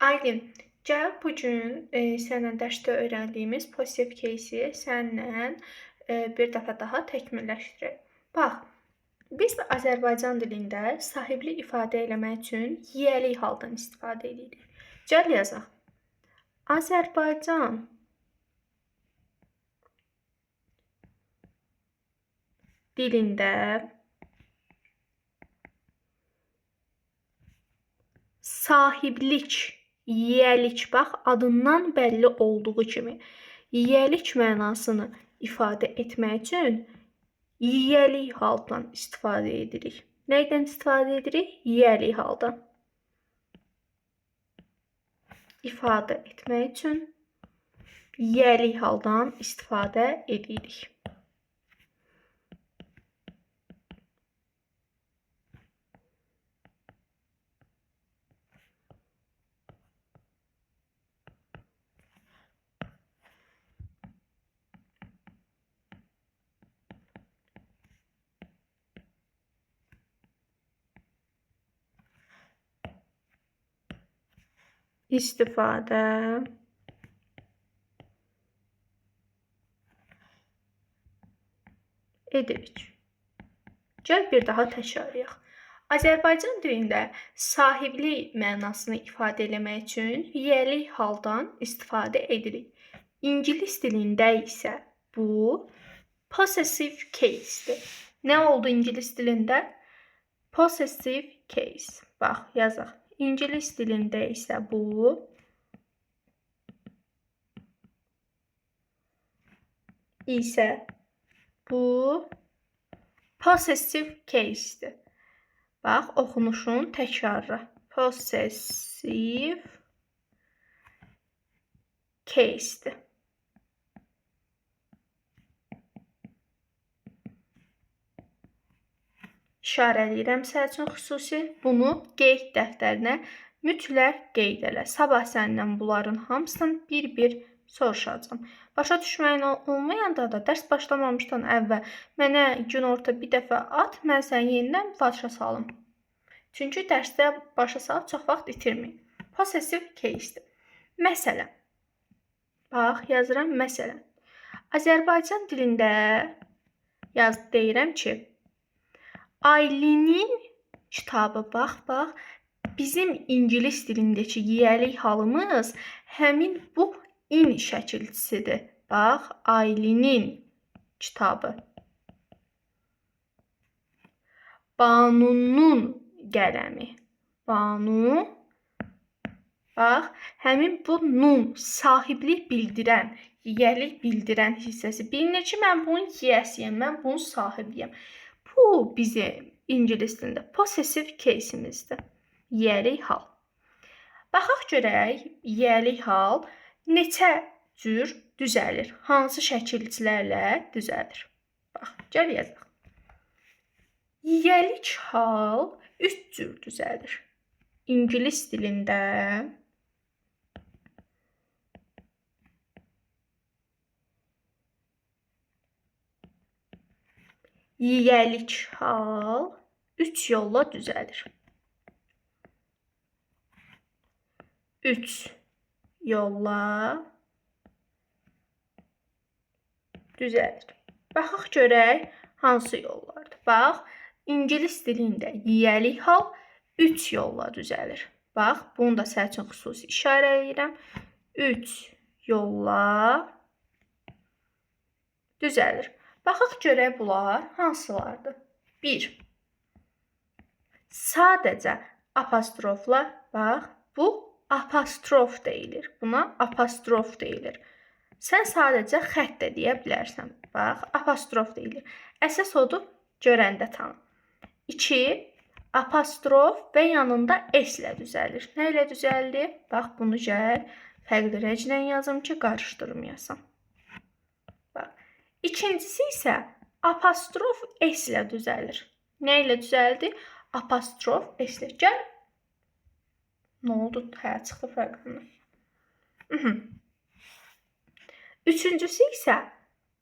Aylin, gəl bu gün səninlə dərsdə öyrəndiyimiz positiv case-i səninlə bir dəfə daha təkmilləşdirək. Bax, biz Azərbaycan dilində sahiblik ifadə eləmək üçün yiyəlik haldan istifadə edirik. Gəl yazaq. Azərbaycan dilində sahiblik, yiyəlik, bax, adından bəlli olduğu kimi yiyəlik mənasını ifadə etmək üçün yiyəlik haldan istifadə edirik. Nədən istifadə edirik? Yiyəlik haldan. İfadə etmək üçün yiyəlik haldan istifadə edirik. İstifadə edirik. Gəl bir daha təkrarlayaq. Azərbaycan dilində sahiblik mənasını ifadə eləmək üçün yiyəlik haldan istifadə edirik. İngilis dilində isə bu possessive case-dir. Nə oldu ingilis dilində? Possessive case. Bax, yazaq. İngilis dilində isə bu possessive case-dir. Bax, oxunuşun təkrarı. Possessive case-dir. İşarələyirəm sənin üçün xüsusi. Bunu qeyd dəftərinə mütləq qeyd elə. Sabah səndən bunların hamısını bir-bir soruşacağam. Başa düşməyin olmayanda da dərs başlamamışdan əvvəl mənə günorta bir dəfə at, mən səni yenidən başa salım. Çünki dərsdə başa salıb çox vaxt itirməyin. Possessive case-dir. Məsələn, bax, yazıram, məsələn. Azərbaycan dilində deyirəm ki, Aylinin kitabı, bax, bax, bizim ingilis dilindəki yiyəlik halımız həmin bu in şəkilçisidir. Bax, Aylinin kitabı. Banunun qələmi. Banu. Bax, həmin bu nun sahiblik bildirən, yiyəlik bildirən hissəsi. Bilinir ki, mən bunun yiyəsiyəm, mən bunun sahibiyəm. Bu bizim ingilis dilində possessive case-imizdir. Yiyəlik hal. Baxaq görək, yiyəlik hal neçə cür düzəlir? Hansı şəkilçilərlə düzəlir? Bax, gəl yazaq. Yiyəlik hal 3 cür düzəlir. İngilis dilində yiyəlik hal 3 yolla düzəlir. 3 yolla düzəlir. Baxaq görək hansı yollardır. Bax, ingilis dilində yiyəlik hal 3 yolla düzəlir. Bax, bunu da sənin üçün xüsusi işarələyirəm. 3 yolla düzəlir. Baxaq görək bunlar hansılardır. 1. Sadəcə apostrofla, bax, bu apostrof deyilir. Buna apostrof deyilir. Sən sadəcə xətt də deyə bilərsən. Bax, apostrof deyilir. Əsas odur, görəndə tanı. 2. Apostrof və yanında S ilə düzəlir. Nə ilə düzəldir? Bax, bunu gəl fərqli rənglə yazım ki, qarışdırmayasan. İkincisi isə apostrof S ilə düzəlir. Nə ilə düzəldi? Apostrof S ilə. Gəl. Nə oldu? Hə, çıxdı proqramdan. Üçüncüsü isə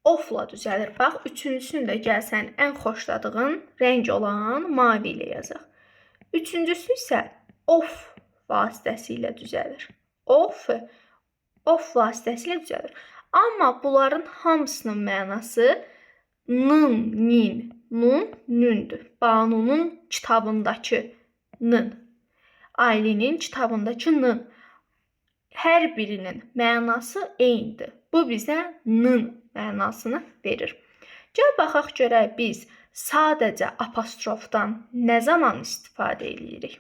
off-la düzəlir. Bax, üçüncüsünü də gəl sən ən xoşladığın rəng olan mavi ilə yazaq. Üçüncüsü isə off vasitəsilə düzəlir. Of, of vasitəsilə düzəlir. Amma bunların hamısının mənası nın, nin, nun, nündür. Banunun kitabındakı nın, Aylinin kitabındakı nın. Hər birinin mənası eynidir. Bu bizə nın mənasını verir. Gəl baxaq görək biz sadəcə apostrofdan nə zaman istifadə edirik?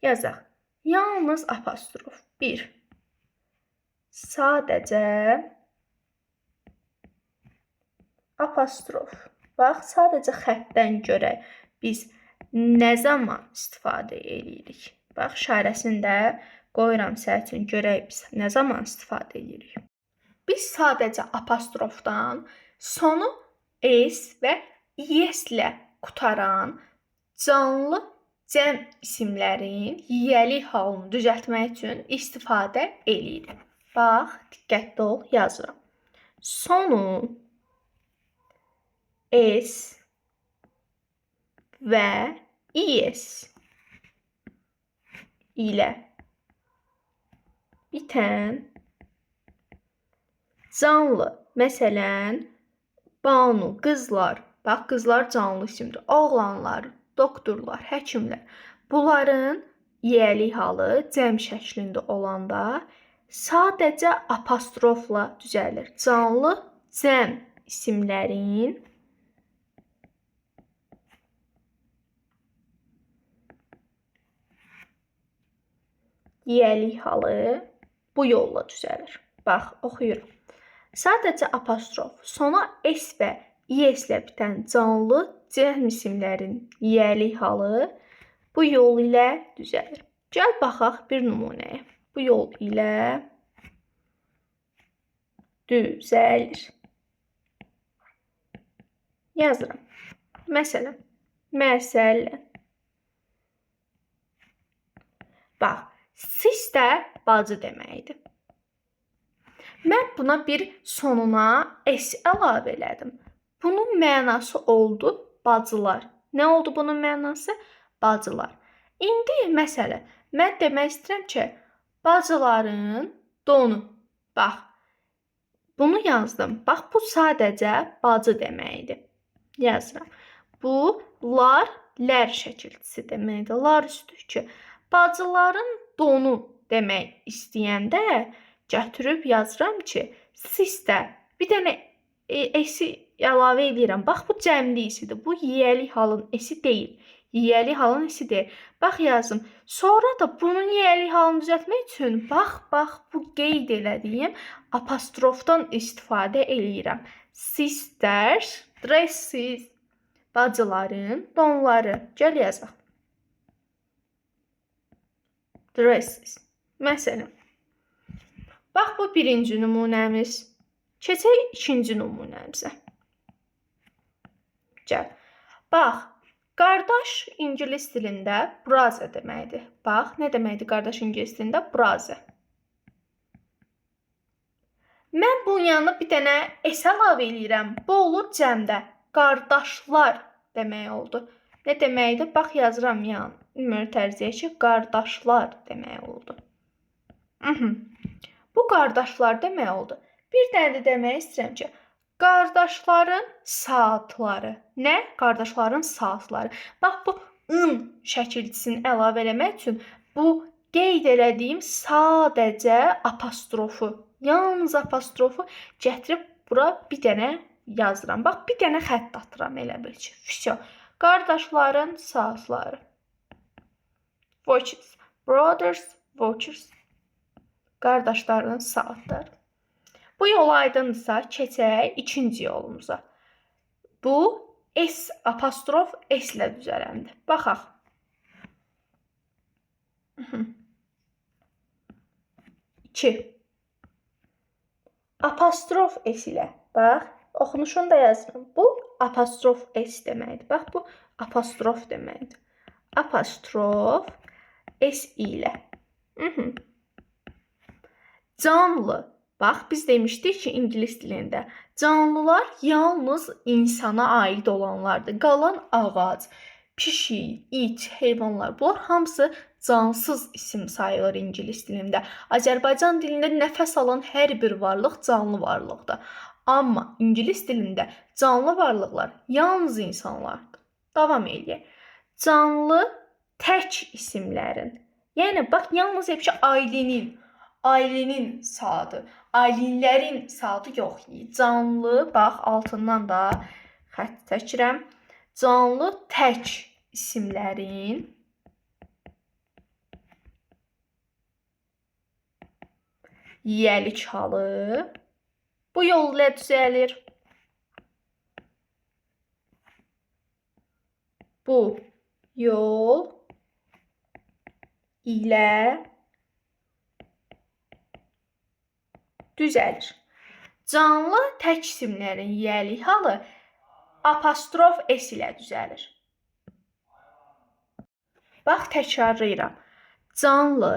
Yazaq. Yalnız apostrof. 1. Sadəcə apostrof. Bax, sadəcə xəttdən görək biz nə zaman istifadə edirik? Bax, işarəsini də qoyuram sənin üçün, görək biz nə zaman istifadə edirik. Biz sadəcə apostrofdan sonu s və es ilə qutaran canlı cəm isimlərin yiyəlik halını düzəltmək üçün istifadə edirik. Bax, diqqətli ol, yazıram. Sonu s və es ilə bitən canlı, məsələn, Banu, qızlar, bax, qızlar canlı isimdir. Oğlanlar, doktorlar, həkimlər. Bunların yiyəlik halı cəm şəklində olanda sadəcə apostrofla düzəlir. Canlı cəm isimlərin yiyəlik halı bu yolla düzəlir. Bax, oxuyuram. Sadəcə apostrof sona s və es ilə bitən canlı cəm isimlərin yiyəlik halı bu yol ilə düzəlir. Gəl baxaq bir nümunəyə. Bu yol ilə düzəlir. Yazıram. Məsələn, bax, sister bacı deməkdir. Mən buna bir sonuna s əlavə elədim. Bunun mənası oldu bacılar. Nə oldu bunun mənası? Bacılar. İndi məsələn, mən demək istəyirəm ki, bacıların donu. Bax, bunu yazdım. Bax, bu sadəcə bacı deməkdir. Yazıram. Bu, lar, lər şəkilçisi deməkdir. Lar üstü ki, bacıların donu demək istəyəndə gətirib yazıram ki, sister. Bir dənə s-i əlavə edirəm. Bax, bu cəmli isidir. Bu, yiyəlik halın s-i deyil. Yiyəlik halın s-i deyil. Bax, yazdım. Sonra da bunun yiyəlik halını düzəltmək üçün bax, bu qeyd elədiyim apostrofdan istifadə eləyirəm. Sisters, dresses, bacıların donları. Gəl yazaq. Dresses. Məsələn. Bax, bu birinci nümunəmiz. Keçək ikinci nümunəmizə. Gəl. Bax, qardaş ingilis dilində brother deməkdir. Bax, nə deməkdir qardaş ingilis dilində? Brother. Mən bunun yanına bir dənə s əlavə eləyirəm. Bu olur cəmdə. Qardaşlar demək oldu. Nə deməkdir? Bax, yazıram yan mötərizəyə ki, qardaşlar demək oldu. Bu qardaşlar demək oldu. Bir dənə də demək istəyirəm ki, qardaşların saatları. Nə? Qardaşların saatları. Bax, bu ın şəkilçisini əlavə eləmək üçün bu qeyd elədiyim sadəcə apostrofu, yalnız apostrofu gətirib bura bir dənə yazıram. Bax, bir dənə xətt atıram elə bil ki. Vəsə. Qardaşların saatları. Watches. Brothers, watches. Qardaşların saatları. Bu yol aydındırsa, keçək ikinci yolumuza. Bu, s apostrof s ilə düzələndir. Baxaq. 2. Apostrof s ilə. Bax, oxunuşunu da yazıram. Bu, apostrof s deməkdir. Bax, bu, apostrof deməkdir. Apostrof s ilə. Canlı. Bax, biz demişdik ki, ingilis dilində canlılar yalnız insana aid olanlardır. Qalan ağac, Pişik, it, heyvanlar, bunlar hamısı cansız isim sayılır ingilis dilində. Azərbaycan dilində nəfəs alan hər bir varlıq canlı varlıqdır. Amma ingilis dilində canlı varlıqlar yalnız insanlardır. Davam eləyək. Canlı tək isimlərin, yəni bax, yalnız hep ki ailenin sadı, ailələrin sadı yox. Canlı, bax, altından da xətt çəkirəm. Canlı tək isimlərin yiyəlik halı bu yol ilə düzəlir. Bu yol ilə düzəlir. Canlı tək isimlərin yiyəlik halı apostrof S ilə düzəlir. Bax, təkrarlayıram. Canlı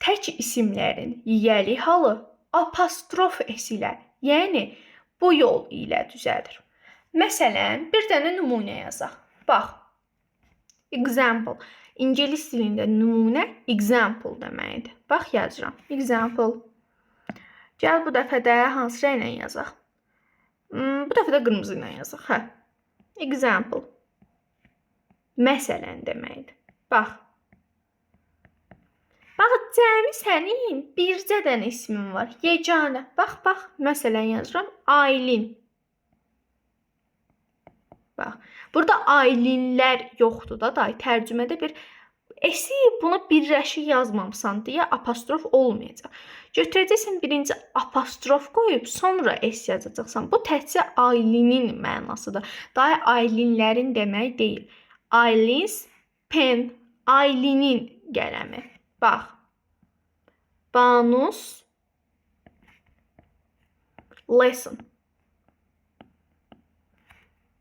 tək isimlərin yiyəlik halı apostrof S ilə, yəni bu yol ilə düzəlir. Məsələn, bir dənə nümunə yazaq. Bax, example. İngilis dilində nümunə example deməkdir. Bax, yazıram. Example. Gəl bu dəfə də hansı rənglə yazaq? Bu dəfə də qırmızı ilə yazaq. Hə. Example. Məsələn deməkdir. Bax. Bax, cəmi sənin bircə dənə ismin var. Yeganə. Bax, bax. Məsələn yazıram. Aylin. Bax. Burada aylinlər yoxdur da, day. Tərcümədə bir S-i buna birləşik yazmamısan deyə apostrof olmayacaq. Götürəcəksən birinci apostrof qoyub sonra S yazacaqsan. Bu təkcə aylinin mənasıdır. Daha aylinlərin demək deyil. Aylin's pen, aylinin qələmi. Bax. Banus lesson.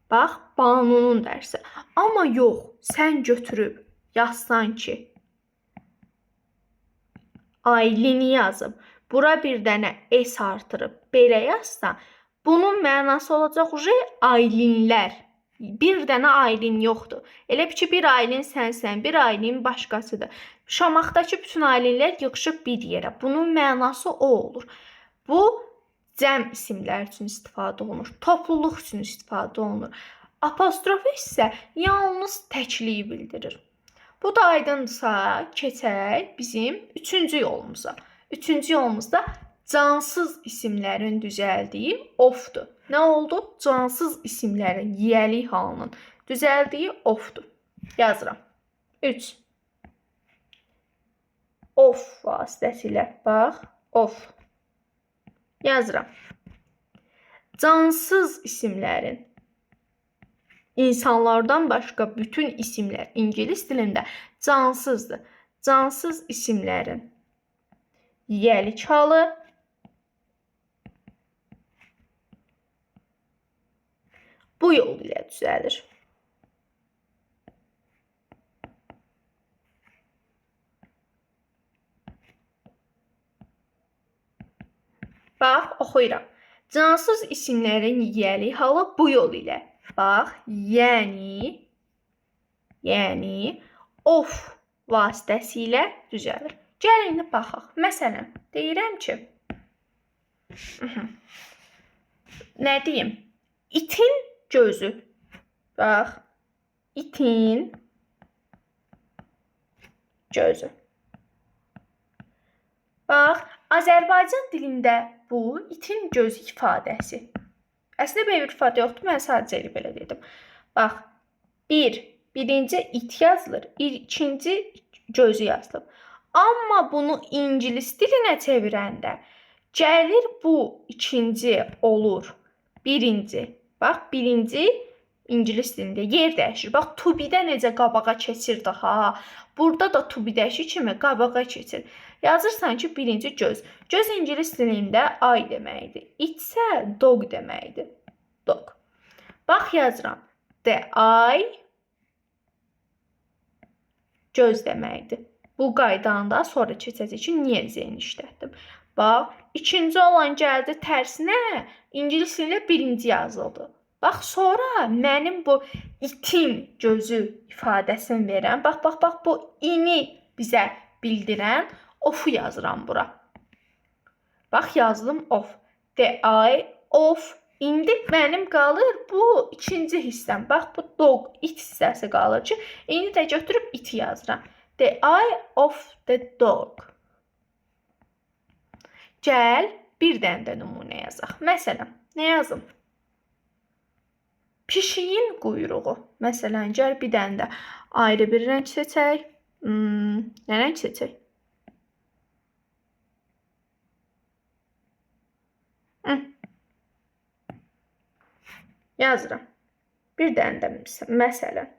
Bax, Banunun dərsi. Amma yox, sən götürüb yazsan ki, Aylini yazıb, bura bir dənə S artırıb belə yazsan, bunun mənası olacaq uje aylinlər. Bir dənə aylin yoxdur. Elə bil ki, bir aylin sənsən, bir aylin başqasıdır. Şamaxdakı bütün aylinlər yığışıb bir yerə. Bunun mənası o olur. Bu cəm isimlər üçün istifadə olunur. Topluluq üçün istifadə olunur. Apostrof isə yalnız təkliyi bildirir. Bu da aydındırsa, keçək bizim üçüncü yolumuza. Üçüncü yolumuzda cansız isimlərin düzəldiyi ofdur. Nə oldu? Cansız isimlərin yiyəlik halının düzəldiyi ofdur. Yazıram. 3. Of vasitəsilə. Bax, of. Yazıram. Cansız isimlərin, insanlardan başqa bütün isimlər ingilis dilində cansızdır. Cansız isimlərin yiyəlik halı bu yol ilə düzəlir. Bax, oxuyuram. Cansız isimlərin yiyəlik halı bu yol ilə. Bax, yəni of vasitəsilə düzəlir. Gəlin indi baxaq. Məsələn, deyirəm ki, nə deyim? İtin gözü. Bax, itin gözü. Bax, Azərbaycan dilində bu itin gözü ifadəsi. Əslində belə bir ifadə yoxdur. Mən sadəcə elə belə dedim. Bax, birinci it yazılır, ikinci gözü yazılır. Amma bunu ingilis dilinə çevirəndə gəlir bu ikinci olur. Birinci. Bax, birinci ingilis dilində yer dəyişir. Bax, to be-də necə qabağa keçirdi ha. Burada da to be-dəki kimi qabağa keçir. Yazırsan ki, birinci göz. Göz ingilis dilində eye deməkdir. İt isə dog deməkdir. Dog. Bax, yazıram. The eye göz deməkdir. Bu qaydanı da sonra keçəcək ki, niyə Z-ni işlətdim. Bax, ikinci olan gəldi tərsinə, ingilis dilində birinci yazıldı. Bax, sonra mənim bu İtin gözü ifadəsini verən, bax, bax, bax, bu ini bizə bildirən of-u yazıram bura. Bax, yazdım of. The eye of. İndi mənim qalır bu ikinci hissəm. Bax, bu dog, it hissəsi qalır ki, indi də götürüb iti yazıram. The eye of the dog. Gəl, bir dənə də nümunə yazaq. Məsələn, nə yazım? Pişiyin quyruğu. Məsələn, gəl bir dənə də ayrı bir rəng seçək. Nə rəng seçək? Yazıram. Bir dənə də məsələn.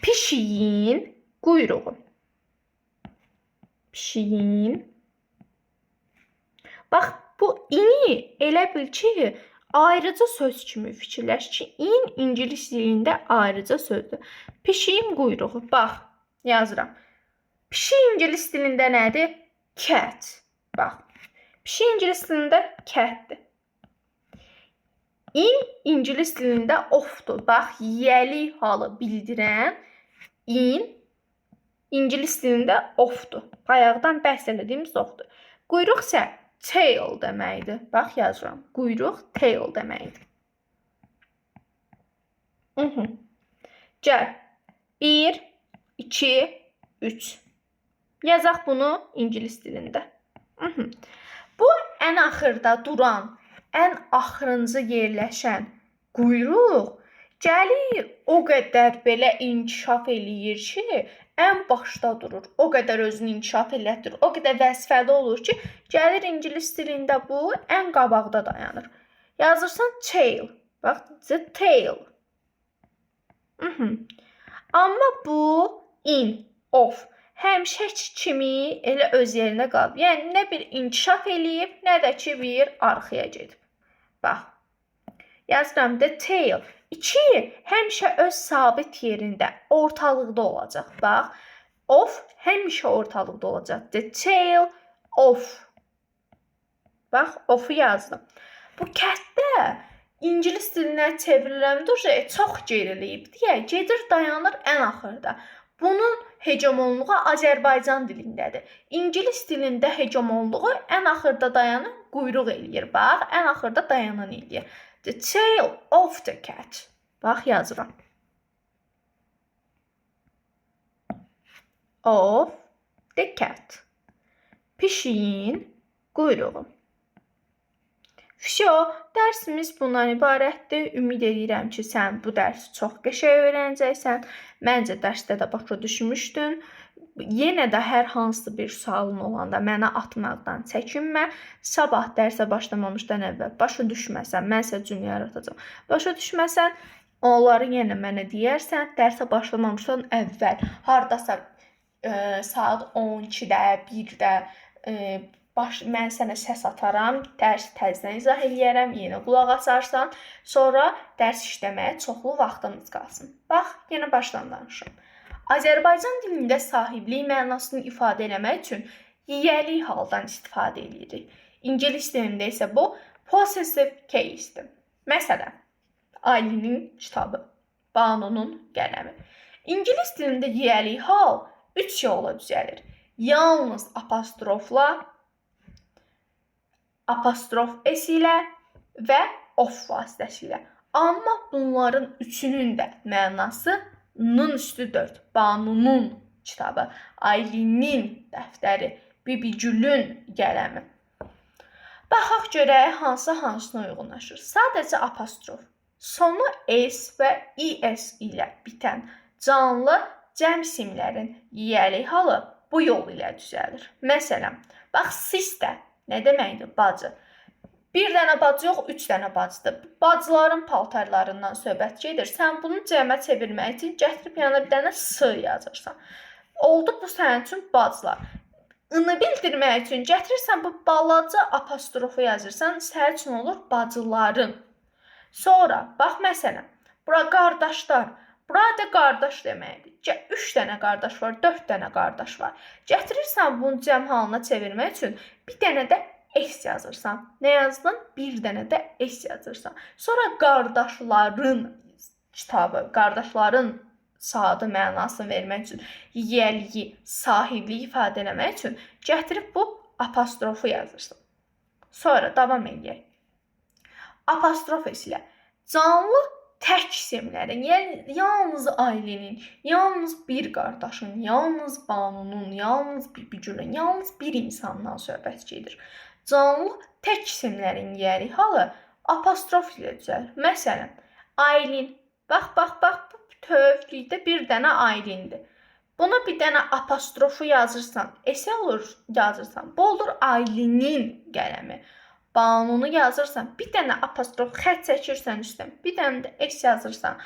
Pişiyin quyruğu. Pişiyin. Bax, bu ini elə bil ki, ayrıca söz kimi fikirləş ki, in ingilis dilində ayrıca sözdür. Pişiyin quyruğu. Bax, yazıram. Pişik ingilis dilində nədir? Cat. Bax, pişik ingilis dilində catdir. In ingilis dilində ofdur. Bax, yiyəlik halı bildirən in ingilis dilində ofdur. Bayaqdan bəhs elədiyimiz ofdur. Quyruq isə tail deməkdir. Bax, yazıram. Quyruq tail deməkdir. Gəl. 1, 2, 3. Yazaq bunu ingilis dilində. Bu, ən axırda duran, ən axırıncı yerləşən quyruq gəlir o qədər belə inkişaf eləyir ki, ən başda durur. O qədər özünü inkişaf elətdirir, o qədər vəzifəli olur ki, gəlir ingilis dilində bu ən qabaqda dayanır. Yazırsan tail. Bax, the tail. Amma bu in, of həmişəki kimi elə öz yerinə qalıb. Yəni, nə bir inkişaf eləyib, nə də ki bir arxaya gedib. Bax, yazıram the tail. 2 həmişə öz sabit yerində, ortalıqda olacaq. Bax, of həmişə ortalıqda olacaq. The tail of. Bax, of-u yazdım. Bu catdə ingilis dilinə çevriləndə çox geriləyib deyə gedir, dayanır ən axırda. Bunun hegemonluğu Azərbaycan dilindədir. İngilis dilində hegemonluğu ən axırda dayanan quyruq eləyir. Bax, ən axırda dayanan eləyir. The tail of the cat. Bax, yazıram. Of the cat. Pişiyin quyruğu. Vşo, dərsimiz bundan ibarətdir. Ümid edirəm ki, sən bu dərsi çox qəşəng öyrənəcəksən. Məncə dərsdə də başa düşmüşdün. Yenə də hər hansı bir sualın olanda mənə atmaqdan çəkinmə. Sabah dərsə başlamamışdan əvvəl başa düşməsən, mən sənə cümlə yaratacağam. Başa düşməsən, onları yenə mənə deyərsən. Dərsə başlamamışdan əvvəl hardasa saat 12-də, 1-də mən sənə səs ataram, dərsi təzədən izah eləyərəm, yenə qulaq asarsan. Sonra dərs işləməyə çoxlu vaxtımız qalsın. Bax, yenə başdan danışıram. Azərbaycan dilində sahiblik mənasını ifadə eləmək üçün yiyəlik haldan istifadə edirik. İngilis dilində isə bu possessive case-dir. Məsələn, Aylinin kitabı, Banunun qələmi. İngilis dilində yiyəlik hal 3 yolla düzəlir. Yalnız apostrofla, apostrof s ilə və of vasitəsilə. Amma bunların üçünün də mənası N-ın üstü 4. Banunun kitabı, Aylinin dəftəri, Bibigülün qələmi. Baxaq görək hansı hansına uyğunlaşır. Sadəcə apostrof. Sonu s və is ilə bitən canlı cəm isimlərin yiyəlik halı bu yol ilə düzəlir. Məsələn, bax sister nə deməkdir? Bacı. Bir dənə bacı yox, 3 dənə bacıdır. Bacıların paltarlarından söhbət gedir. Sən bunu cəmə çevirmək üçün gətirib yanına bir dənə s yazırsan. Oldu bu sənin üçün bacılar. I-nı bildirmək üçün gətirirsən bu balaca apostrofu yazırsan, sənin üçün olur bacıların. Sonra bax məsələn, bura qardaşlar. Burada qardaş deməkdir. 3 dənə qardaş var, 4 dənə qardaş var. Gətirirsən bunu cəm halına çevirmək üçün bir dənə də S yazırsan. Nə yazdın? Bir dənə də S yazırsan. Sonra qardaşların kitabı, qardaşların sadı mənasını vermək üçün, yiyəliyi, sahibliyi ifadə eləmək üçün gətirib bu apostrofu yazırsan. Sonra davam eləyək. Apostrof ilə canlı tək isimlərin, yəni yalnız ailənin, yalnız bir qardaşın, yalnız Banunun, yalnız Bibigülün, yalnız bir insandan söhbət gedir. Canlı tək isimlərin yiyəlik halı apostrof ilə düzəlir. Məsələn, Aylin. Bax, bax, bax, bu bütövlükdə bir dənə Aylindir. Buna bir dənə apostrofu yazırsan, S olur yazırsan. Bu olur Aylinin qələmi. Banunu yazırsan, bir dənə apostrof xətt çəkirsən üstdən, bir dənə də S yazırsan,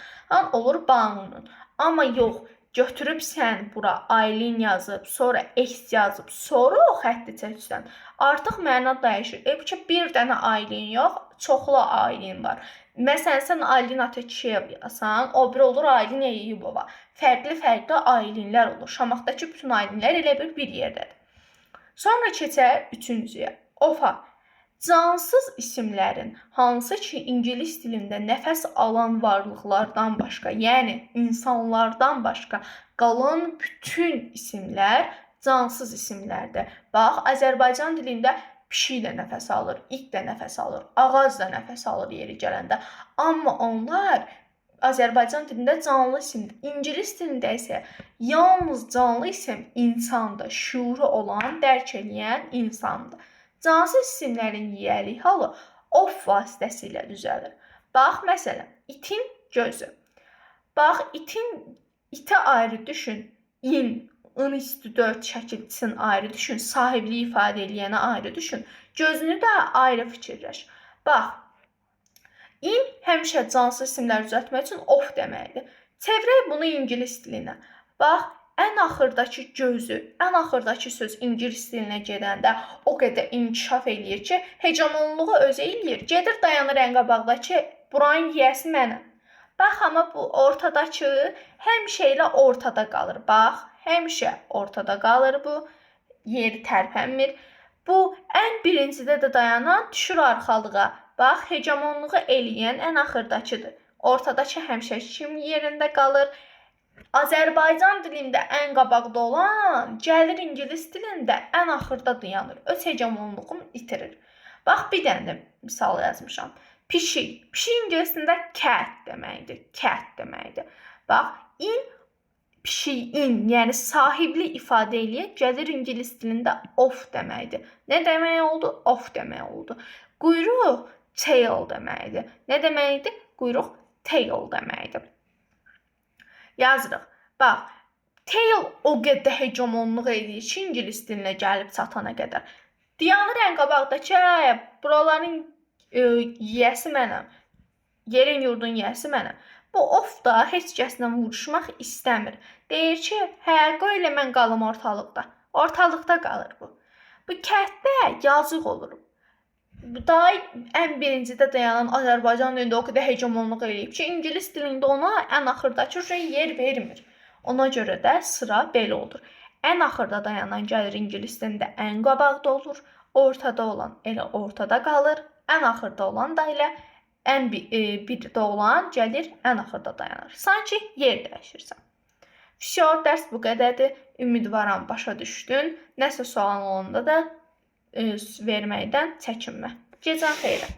olur Banunun. Amma yox, götürüb sən bura Aylin yazıb, sonra S yazıb, sonra o xətti çəksən, artıq məna dəyişir. Ki, bir dənə Aylin yox, çoxlu Aylin var. Məsələn, sən Aylin Atakişiyev yazsan, o biri olur Aylin Eyyubova. Fərqli-fərqli Aylinlər olur. Şamaxdakı bütün Aylinlər elə bir yerdədir. Sonra keçək üçüncüyə. Ofa. Cansız isimlərin, hansı ki ingilis dilində nəfəs alan varlıqlardan başqa, yəni insanlardan başqa qalan bütün isimlər cansız isimlərdir. Bax, Azərbaycan dilində pişik də nəfəs alır, it də nəfəs alır, ağac da nəfəs alır yeri gələndə. Amma onlar Azərbaycan dilində canlı isimdir. İngilis dilində isə yalnız canlı isim insandır, şüuru olan, dərk eləyən insandır. Cansız isimlərin yiyəlik halı of vasitəsilə düzəlir. Bax, məsələn, itin gözü. Bax, itə ayrı düşün, in, ın üstü 4 şəkilçisini ayrı düşün, sahibliyi ifadə eləyənə ayrı düşün, gözünü də ayrı fikirləş. Bax, in həmişə cansız isimləri düzəltmək üçün of deməkdir. Çevirək bunu ingilis dilinə. Bax, ən axırdakı gözü, ən axırdakı söz ingilis dilinə gedəndə o qədər inkişaf eləyir ki, hegemonluğu özü eləyir. Gedir dayanır ən qabaqda ki, buranın yiyəsi mənəm. Bax, amma bu ortadakı həmişə elə ortada qalır. Bax, həmişə ortada qalır bu. Yeri tərpənmir. Bu ən birincidə də dayanan düşür arxalığa. Bax, hegemonluğu eləyən ən axırdakıdır. Ortadakı həmişə kimi yerində qalır. Azərbaycan dilində ən qabaqda olan gəlir ingilis dilində ən axırda dayanır. Öz hegemonluğunu itirir. Bax, bir dənə də misal yazmışam. Pişik. Pişik ingilis dilində cat deməkdir. Cat deməkdir. Bax, in pişiyin, yəni sahibli ifadə eləyir, gəlir ingilis dilində of deməkdir. Nə demək oldu? Of demək oldu. Quyruq tail deməkdir. Nə deməkdir? Quyruq tail deməkdir. Yazırıq. Bax, tail o qədər hegemonluq eləyir ki, ingilis dilinə gəlib çatana qədər. Dayanır ən qabaqda ki, buraların yiyəsi mənəm. Yerin yurdun yiyəsi mənəm. Bu of da heç kəslə vuruşmaq istəmir. Deyir ki, hə, qoy elə mən qalım ortalıqda. Ortalıqda qalır bu. Bu kətdə yazıq olur. Daha ən birincidə dayanan Azərbaycan dilində o qədər hegemonluq eləyib ki, ingilis dilində ona ən axırdakı yer vermir. Ona görə də sıra belə olur. Ən axırda dayanan gəlir ingilis dilində ən qabaqda olur. Ortada olan elə ortada qalır. Ən axırda olan da elə ən birdə olan gəlir ən axırda dayanır. Sanki yer dəyişirsən. Vəsə, dərs bu qədərdir. Ümidvaram başa düşdün. Nəsə sualın olanda da verməkdən çəkinmə. Gecən xeyrə.